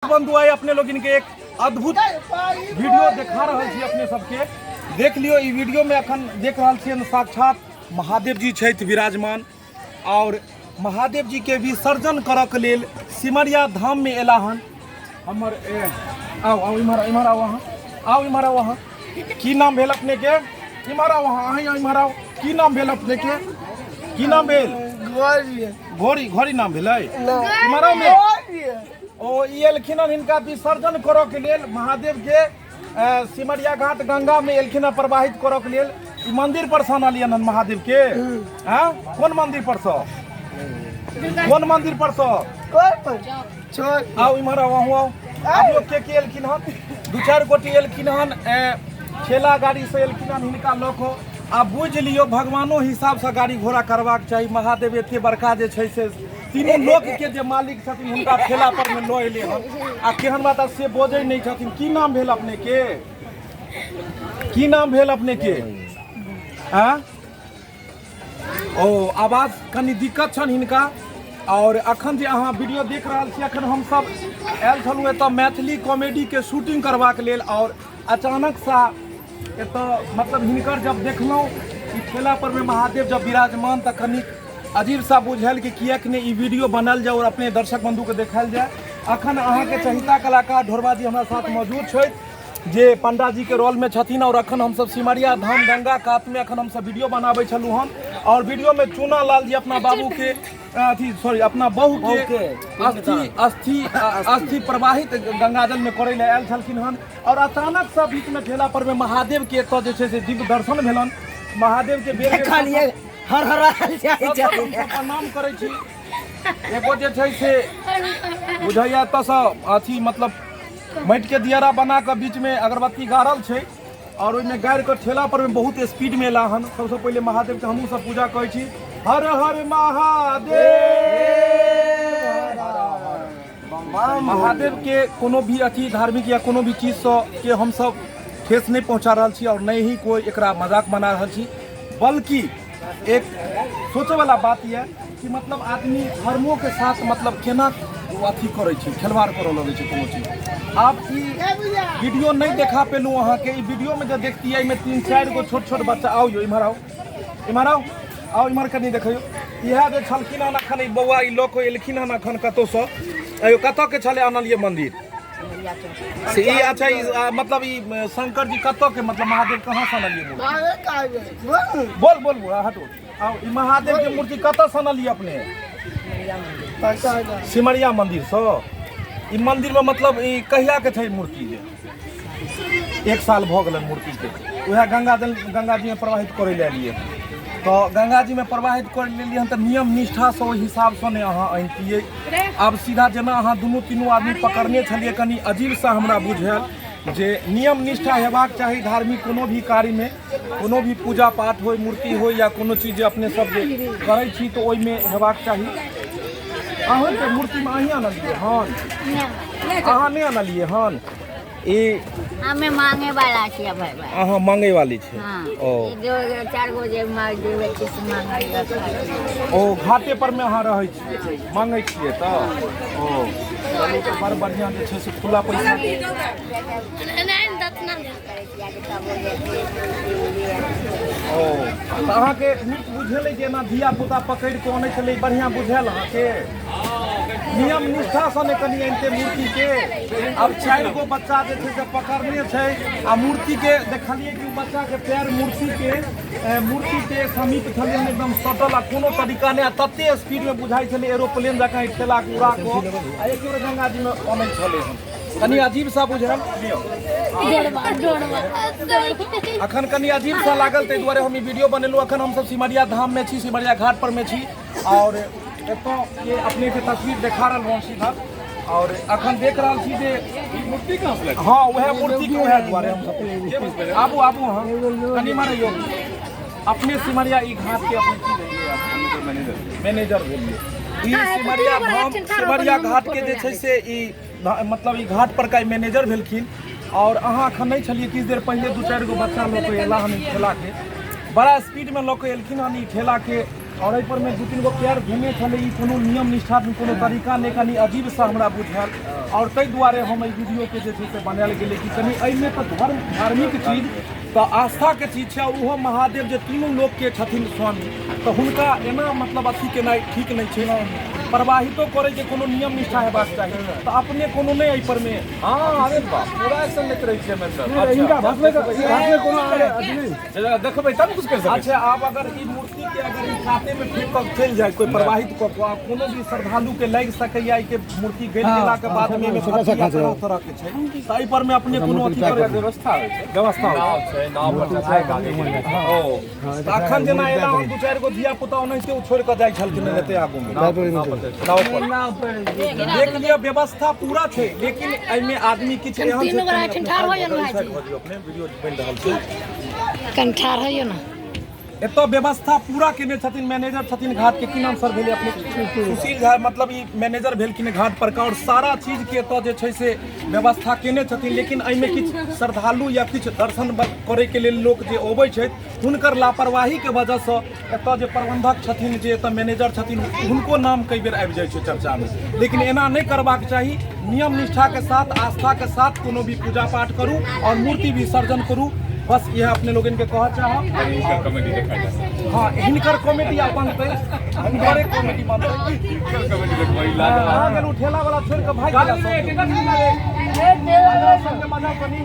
बंधु आइ अपने लोगिन के एक अद्भुत वीडियो देखा रहल छी अपने सबके। देख लियो ई वीडियो में अखन देख रहल छियनि साक्षात महादेव जी छथि विराजमान और महादेव जी के विसर्जन करऽ के लेल सिमरिया धाम में एला हन हमर। आउ आउ इम्हर इम्हर आउ अहाँ, आउ इम्हर आउ अहाँ। की नाम भेल अपने के? इम्हर आउ अहाँ, अहीं इम्हर आउ। की नाम भेल अपने के? की नाम भेल? घोड़ी। घोड़ी नाम भेलै? इम्हर आउ ने। ओ ई एलखिन हन हिनका विसर्जन करऽ के लेल महादेव के सिमरिया घाट गंगा में एलखिन हन प्रवाहित करऽ के लेल। ई मंदिर पर से अनलियन हन महादेव के? हाँ, कोन मंदिर पर से? कोन मंदिर पर से? आउ इम्हर आउ, अहूँ आउ। आप लोग के के एलखिन हन? दू चारि गोटे एलखिन हन, ठेला गाड़ी से एलखिन हन हिनका लऽ कऽ। आ बुझि लियौ भगवानो हिसाबसँ गाड़ी घोड़ा करबाक चाही। महादेव एते बड़का जे छै से तीनू लोकके जे मालिक छथिन हुनका ठेला पर मे लऽ एलै हन। आ केहन बात से बजै नहि छथिन। की नाम भेल अपनेके? की नाम भेल अपनेके? आँ ओ आवाज कनि दिक्कत छनि हिनका। और अखन जे अहाँ वीडियो देख रहल छी, अखन हमसब आयल छलहुँ एतऽ मैथिली कॉमेडीके शूटिंग करबाक लेल और अचानक सा एतऽ मतलब हिनकर जब देखलहुँ ई ठेला पर में महादेव जब विराजमान तऽ कनि अजीब सा बुझायल कि किएक नहि ई वीडियो बनायल जाय और अपने दर्शक बंधुके देखायल जाय। अखन अहाँके चहिता कलाकार ढोरबा जी हमरा साथ मौजूद छथि जे पंडा जी के रोल में छथिन। और अखन हमसब सिमरिया धाम गंगा कात में अखन हमसब वीडियो बनाबै छलहुँ हन और वीडियो में चूना लाल जी अपना बाबू के अथी सॉरी अपना बहू के अस्थि अस्थि अस्थि प्रवाहित गंगाजल में करै लए आयल छलखिन हन और अचानक से बीच में ठेला पर में महादेव के एतऽ जे छै से दिव्य दर्शन भेलन। महादेव के बेर बेर देखलियै हर हर जाइ सब हमसब प्रणाम करै छी। एगो जे छै से बुझैया एतऽसँ अथी मतलब माटिके दियरा बना कऽ बीचमे अगरबत्ती गाड़ल छै और ओहिमे गाड़ि कऽ ठेला पर में बहुत स्पीड में एला हन। सबसँ पहिले महादेव के हमहूँ सब पूजा करै छी। हर हर महादेव। महादेव के कोनो भी अथी धार्मिक या कोनो भी चीजसँ के हमसब ठेस नहि पहुँचा रहल छी और नहि ही कोइ एकरा मजाक बना रहल छी, बल्कि एक सोचैवला बात यऽ कि मतलब आदमी धर्मों के साथ मतलब केना अथी करै छै, खेलवाड़ करऽ लगै छै कोनो चीज। आब ई वीडियो नहि देखा पेलहुँ अहाँके। ई वीडियोमे जे देखतियै एहिमे 3-4 गो छोट छोट बच्चा। आउ यौ इम्हर आउ, इम्हर आउ, आउ इम्हर कनि देखियौ। इएह जे छलखिन हन अखन ई बौआ ई लऽ कऽ एलखिन हन अखन कतहुसँ। अयो कतऽ के छलै आनलियै मंदिर से ई? अच्छा ई मतलब ई शंकर जी कतऽ के मतलब महादेव कहाँ से आनलियै मूर्ति? बोल बोल बोल हटो। आउ ई महादेव के मूर्ति कतऽ से आनलियै अपने? सिमरिया मंदिर से। ई मंदिर में मतलब ई कहिया के छै मूर्ति? जे 1 साल भऽ गेलै मूर्ति के। वएह गंगा जल गंगा जी में प्रवाहित करै लए एलियै तऽ गंगा जी में प्रवाहित कर लेलियै हन तऽ नियम निष्ठासँ ओहि हिसाबसँ नहि अहाँ अनितियै। आब सीधा जेना अहाँ दुनू तीनू आदमी पकड़ने छलियै कनि अजीब सा हमरा बुझायल जे नियम निष्ठा हेबाक चाही धार्मिक कोनो भी कार्यमे, कोनो भी पूजा पाठ होइ, मूर्ति होइ या कोनो चीज जे अपने सब जे करै छी तऽ ओहिमे हेबाक चाही। अहूँके मूर्तिमे अहीं आनलियै हन? अहाँ नहि आनलियै हन? ई हमे मांगे वाला छियै भाई भाई। अहाँ मांगे वाली छी? हाँ। ओ ई दो चार गो जे मांग देबै छै से मांगे। ओ घाटे पर मे अहाँ रहै छियै, मांगै छियै तऽ? ओ चलू तऽ बड़ बढ़िआँ जे छै से खुला पैसा। ओ तऽ अहाँके नीक बुझेलै जे एना धिया पुता पकड़ि कऽ अनै छलै, बढ़िआँ बुझायल अहाँके? नियम निष्ठासँ ने कनि अनिते मूर्तिके। आब 4 गो बच्चा जे छै से पकड़ने छै आ मूर्तिके देखलियै कि ओ बच्चाके पैर मूर्तिके समीप छलै हन एकदम सटल आ कोनो तरीका नहि आ तते स्पीडमे बुझाइ छलै एरोप्लेन जकाँ ई ठेलाके उड़ा कऽ आ एक बेर गंगाजीमे अनै छलै हन। कनि अजीब सा बुझायल अखन, कनि अजीब सा लागल, ताहि दुआरे हम ई वीडियो बनेलहुँ। अखन हमसब सिमरिया धाममे छी, सिमरिया घाट पर मे छी और एतऽ के अपने के तस्वीर देखा रहल हूँ सीधा। और अखन देख रहल छी जे मूर्ति कहाँ से? हाँ वएह मूर्ति के वएह दुआरे हमसब। आबू आबू अहाँ कनि मारैयौ अपने। सिमरिया ई घाट के अपने की भेलियै? मैनेजर भेलियै। ई सिमरिया धाम सिमरिया घाट के जे छै से ई मतलब ई घाट पर का मैनेजर भेलखिन। और अहाँ अखन नहि छलियै, किछु देर पहिले 2-4 गो बच्चा लऽ कऽ एला हन ई ठेला के, बड़ा स्पीडमे लऽ कऽ एलखिन हन ई ठेला के। आओर एहि पर मे दू तीन गो पैर धेने छलै। ई कोनो नियम निष्ठा कोनो तरीका नहि, कनि अजीबसँ हमरा बुझायल आओर ताहि दुआरे हम एहि वीडियोके जे छै से बनायल गेलै कि कनि एहिमे तऽ धर्म धार्मिक चीज तऽ आस्थाके चीज छै, ओहो महादेव जे तीनू लोकके छथिन स्वामी, तऽ हुनका एना मतलब अथी केनाइ ठीक नहि छै। प्रवाहितो करैके कोनो नियम निष्ठा हेबाक चाही, तऽ अपने कोनो नहि एहि पर मे। हँ, अरे बाप, पूरा एक्शन लैत रहै छियै हमे सब। हिनका भसबै कोनो अथी नहि, देखबै तब कुछ करि सकै। अच्छा, आब अगर ई मूर्ति के अगर ई काते में फेंक कऽ चलि जाय कोई प्रवाहित कऽ कऽ, कोनो भी श्रद्धालु के लागि सकैया के मूर्ति गलि गेला के बाद में एहिमे तरह तरह के छै, तऽ एहि पर में अपने कोनो अथी करे व्यवस्था होइ छै? व्यवस्था नाव छै, नाव पर चढ़ाए के आगे। ओ तऽ अखन जेना एला हन दू चारि गो धिया पुता, ओनाहिते ओ छोड़ि कऽ जाइ छलखिन एते आगू मे नाव पर। देख लिअ, व्यवस्था पूरा छै, लेकिन एहिमे आदमी किछु एहन छै। अपने वीडियो बनि रहल छै, कंठार होइयो ना। एतऽ व्यवस्था पूरा केने छथिन मैनेजर छथिन घाट के। की नाम सर भेलै अपने? सुशील झा। मतलब ई मैनेजर भेलखिन घाट पर का, आओर सारा चीज के एतऽ जे छै से व्यवस्था केने छथिन, लेकिन एहिमे किछु श्रद्धालु या किछु दर्शन करैके लेल लोक जे अबै छथि, हुनकर लापरवाहीके वजहसँ एतऽ जे प्रबंधक छथिन, जे एतऽ मैनेजर छथिन, हुनको नाम कई बेर आबि जाइ छै चर्चामे। लेकिन एना नहि करबाक चाही। नियम निष्ठाके साथ, आस्थाके साथ कोनो भी पूजा पाठ करू आओर मूर्ति विसर्जन करू, बस इएह अपने लोगन के कहऽ चाहब। हिनकर कॉमेडी देखा जाए। हँ, हिनकर कॉमेडी आब बनतै, हिनकरे कॉमेडी बनतै। हिनकर कॉमेडी देखबै लाजवाब। अहाँ गेलहुँ ठेला वाला छोड़ि कऽ भागि गेला सब। मजा कनि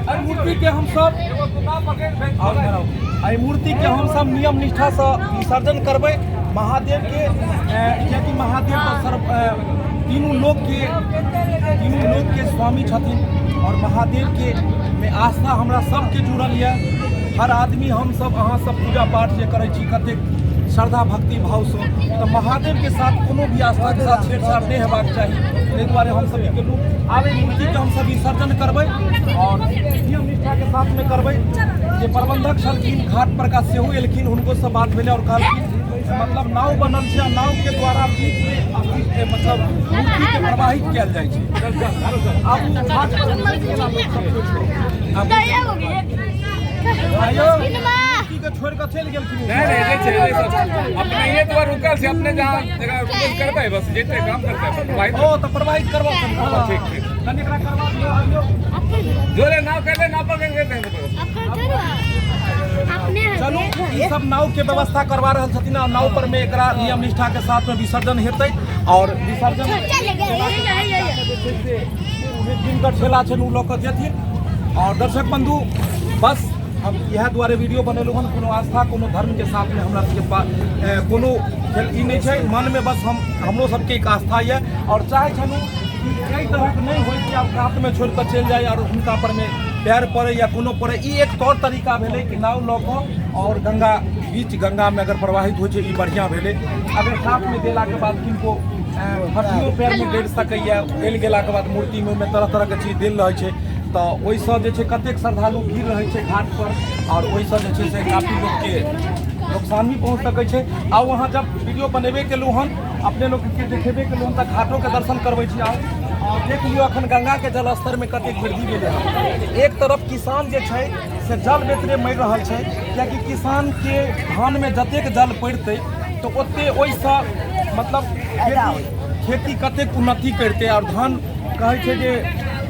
एहि मूर्ति के हम सब, एहि मूर्ति के हम सब नियम निष्ठासँ विसर्जन करबै महादेव के, कियाकि महादेव तऽ सर्व तीनू लोक के स्वामी छथिन आओर महादेव के मे आस्था हमरा सबके जुड़ल यऽ। हर आदमी, हम सब, अहाँ सब पूजा पाठ जे करै छी कतेक श्रद्धा भक्ति भावसँ, तऽ महादेवके साथ कोनो भी आस्थाके साथ छेड़छाड़ नहि हेबाक चाही। ताहि दुआरे हमसब ई केलहुँ। आब एहि मूर्तिके हमसब विसर्जन करबै आओर नियम निष्ठाके साथमे करबै। जे प्रबंधक छलखिन घाट पर का, सेहो एलखिन, हुनको से बात भेलै आओर कहलखिन मतलब नाव बनल छै आ नावके द्वारा बीचमे अथी मतलब मूर्तिके प्रवाहित कयल जाइ छै। आब ओ घाट पर चलि गेला लोक सब छोड़ि कऽ। आइयो मूर्तिके छोड़ि कऽ चलि गेलखिन। नहीं नहीं, नहीं छै, नहीं सब अपने ये द्वार रुकल छै, अपने जहाँ जगह क्लोज करबै, बस जेते काम करते भाई। ओ तऽ प्रवाहित करबऽ। ठीक ठीक। कनि एकरा करबा दियौ, आबियौ। जोरे नाव कर ले, नाव पकड़ के दे। चलू, ई सब नाव के व्यवस्था करवा रहल छथिन आ नाव पर में एकरा नियम निष्ठा के साथ में विसर्जन हेतै और विसर्जन जे छै से जिनकर ठेला छनि ओ लऽ कऽ जेथिन। और दर्शक बंधु, बस हम इएह दुआरे वीडियो बनेलहुँ हन। कोनो आस्था, कोनो धर्मके साथमे हमरा सबके कोनो खेल ई नहि छै मनमे, बस हम हमरो सबके एक आस्था यऽ आओर चाहै छलहुँ कि एहि तरहक नहि होइ कि आब कातमे छोड़ि कऽ चलि जाइ आओर हुनका परमे पैर पड़ै या कोनो पड़ै। ई एक तौर तरीका भेलै कि नाव लऽ कऽ आओर गंगा बीच गंगामे अगर प्रवाहित होइ छै, ई बढ़िआँ भेलै। अगर कातमे देलाके बाद किनको हड्डियो पैरमे गड़ि सकैए, गलि गेलाके बाद मूर्तिमे ओहिमे तरह तरहके चीज देल रहै छै, तऽ ओहिसँ जे छै कतेक श्रद्धालु भीड़ रहै छै घाटपर आओर ओहिसँ जे छै से काफी लोकके नुकसान भी पहुँच सकै छै। आ वहाँ जब वीडियो बनेबे केलहुँ हन, अपने लोकके देखेबे केलहुँ हन, तऽ घाटोके दर्शन करबै छी। आउ आओर देख लियौ अखन गंगाके जल स्तरमे कतेक वृद्धि भेलै हन। एक तरफ किसान जे छै से जल बेतरे मरि रहल छै, कियाकि किसानके धानमे जतेक जल पड़तै तऽ ओतेक ओहिसँ मतलब खेती कतेक उन्नति करितै। आओर धान कहै छै जे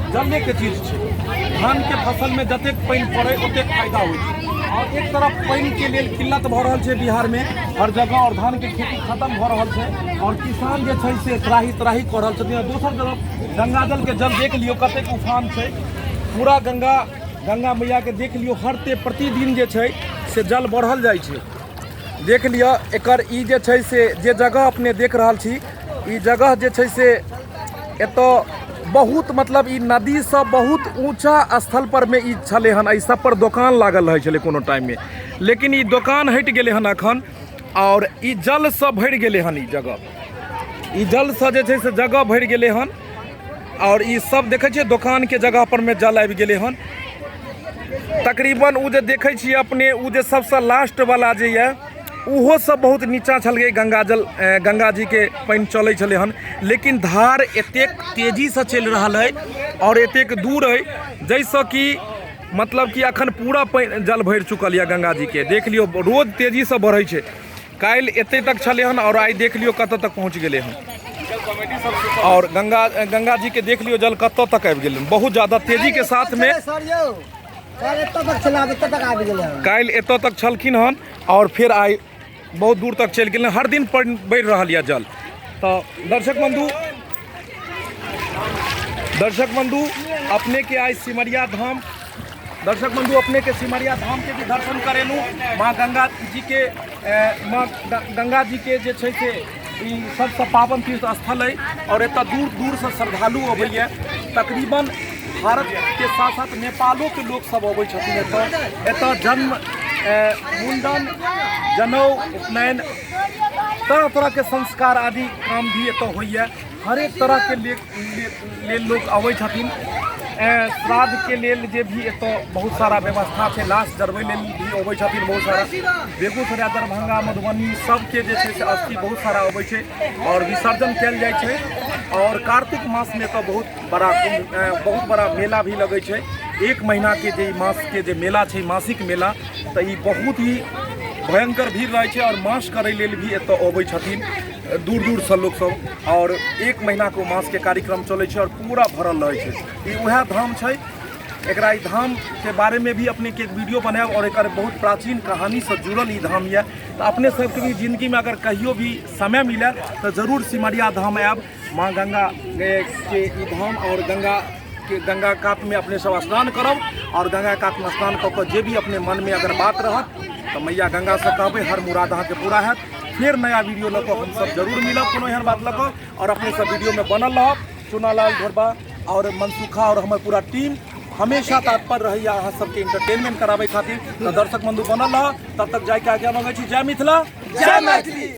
जलेके चीज छै, धानके फसलमे जतेक पानि पड़ै ओतेक फायदा होइ छै। आओर एक तरफ पानिके लेल किल्लत भऽ रहल छै बिहारमे हर जगह आओर धानके खेती खतम भऽ रहल छै आओर किसान जे छै से त्राही त्राही कऽ रहल छथिन, आओर दोसर तरफ गंगाजलके जल देख लियौ कतेक उफान छै। पूरा गंगा गंगा मैयाके देख लियौ, हर ते प्रतिदिन जे छै से जल बढ़ल जाइ छै। देख लिअ, एकर ई जे छै से जे जगह अपने देख रहल छी, ई जगह जे छै से एतऽ बहुत मतलब ई नदीसँ बहुत ऊँचा स्थल पर मे ई छलै हन। एहि सब पर दोकान लागल रहै छलै कोनो टाइममे, लेकिन ई दोकान हटि गेलै हन अखन आओर ई जलसँ भरि गेलै हन ई जगह। ई जलसँ जे छै से जगह भरि गेलै हन आओर ई सब देखै छियै दोकानके जगह पर मे जल आबि गेलै हन तकरीबन। ओ जे देखै छियै अपने, ओ जे सबसँ लास्ट वाला जे यऽ, ओहो सब बहुत नीचाँ छलै। गंगा जल, गंगा जीके पानि चलै छलै हन, लेकिन धार एतेक तेजीसँ चलि रहल है आओर एतेक दूर है जाहिसँ कि मतलब कि अखन पूरा पानि जल भरि चुकल यऽ गंगा जी के। देख लियौ रोज तेजीसँ बढ़ै छै। काल्हि एते तक छलै हन आओर आइ देख लियौ कतऽ तक पहुँच गेलै हन। आओर गंगा गंगा जी के देख लियौ जल कतऽ तक आबि गेलै, बहुत ज्यादा तेजी के साथ में। सर यौ, काल्हि एतऽ तक छलै, आब एतऽ तक आबि गेलै हन। काल्हि एतऽ तक छलखिन हन आओर फेर आइ बहुत दूर तक चलि गेलै। हर दिन बढ़ि रहल यऽ जल। तऽ दर्शक बंधु, दर्शक बंधु अपने के आइ सिमरिया धाम, दर्शक बंधु अपने के सिमरिया धाम के भी दर्शन करेलहुँ। माँ गंगा जी के, माँ गंगा जी के जे छै से ई सबसँ पावन तीर्थ स्थल अइ आओर एतऽ दूर दूरसँ श्रद्धालु अबैए। तकरीबन भारत के साथ साथ नेपालो के लोक सब अबै छथिन एतऽ। एतऽ जन्म, मुंडन, जनउ, उपनयन, तरह तरह के संस्कार आदि काम भी एतऽ होइए। हरेक तरह के लेल लोक अबै छथिन। श्राद्ध के लेल जे भी एतऽ बहुत सारा व्यवस्था छै, लाश जरबै लेल भी अबै छथिन बहुत सारा। बेगूसराय, दरभंगा, मधुबनी सबके जे छै से अस्थि बहुत सारा अबै छै आओर विसर्जन कयल जाइ छै। आओर कार्तिक मासमे एतऽ बहुत बड़ा कुम्भ, बहुत बड़ा मेला भी लगै छै। एक महीना के जे ई मास के जे मेला छै, मासिक मेला, तऽ ई बहुत ही भयंकर भीड़ रहै छै आओर मास करै लेल भी एतऽ अबै छथिन दूर दूरसँ लोकसब। आओर एक महीनाके ओ मासके कार्यक्रम चलै छै आओर पूरा भरल रहै छै। ई उएह धाम छै। एकरा ई धामके बारेमे भी अपनेके एक वीडियो बनायब आओर एकर बहुत प्राचीन कहानीसँ जुड़ल ई धाम यऽ। तऽ अपने सबके भी जिन्दगीमे अगर कहियो भी समय मिले तऽ जरूर सिमरिया धाम आयब। माँ गंगा के ई धाम आओर गंगा के गंगा कातमे अपने सब स्नान करब आओर गंगा कातमे स्नान कऽ कऽ जे भी अपने मनमे अगर बात रहत तऽ मैया गंगासँ कहबै, हर मुराद अहाँके पूरा हैत। फेर नया वीडियो लऽ कऽ हमसब जरूर मिलब कोनो एहन बात लऽ कऽ आओर अपने सब वीडियोमे बनल रहब। चुनालाल ढोरबा आओर मनसुखा आओर हमर पूरा टीम हमेशा तत्पर रहैए अहाँ सबके इंटरटेनमेंट कराबै खातिर। तऽ दर्शक बंधु बनल रह, तब तक जाइके आज्ञा मांगै छी। जय मिथिला, जय मैथिली।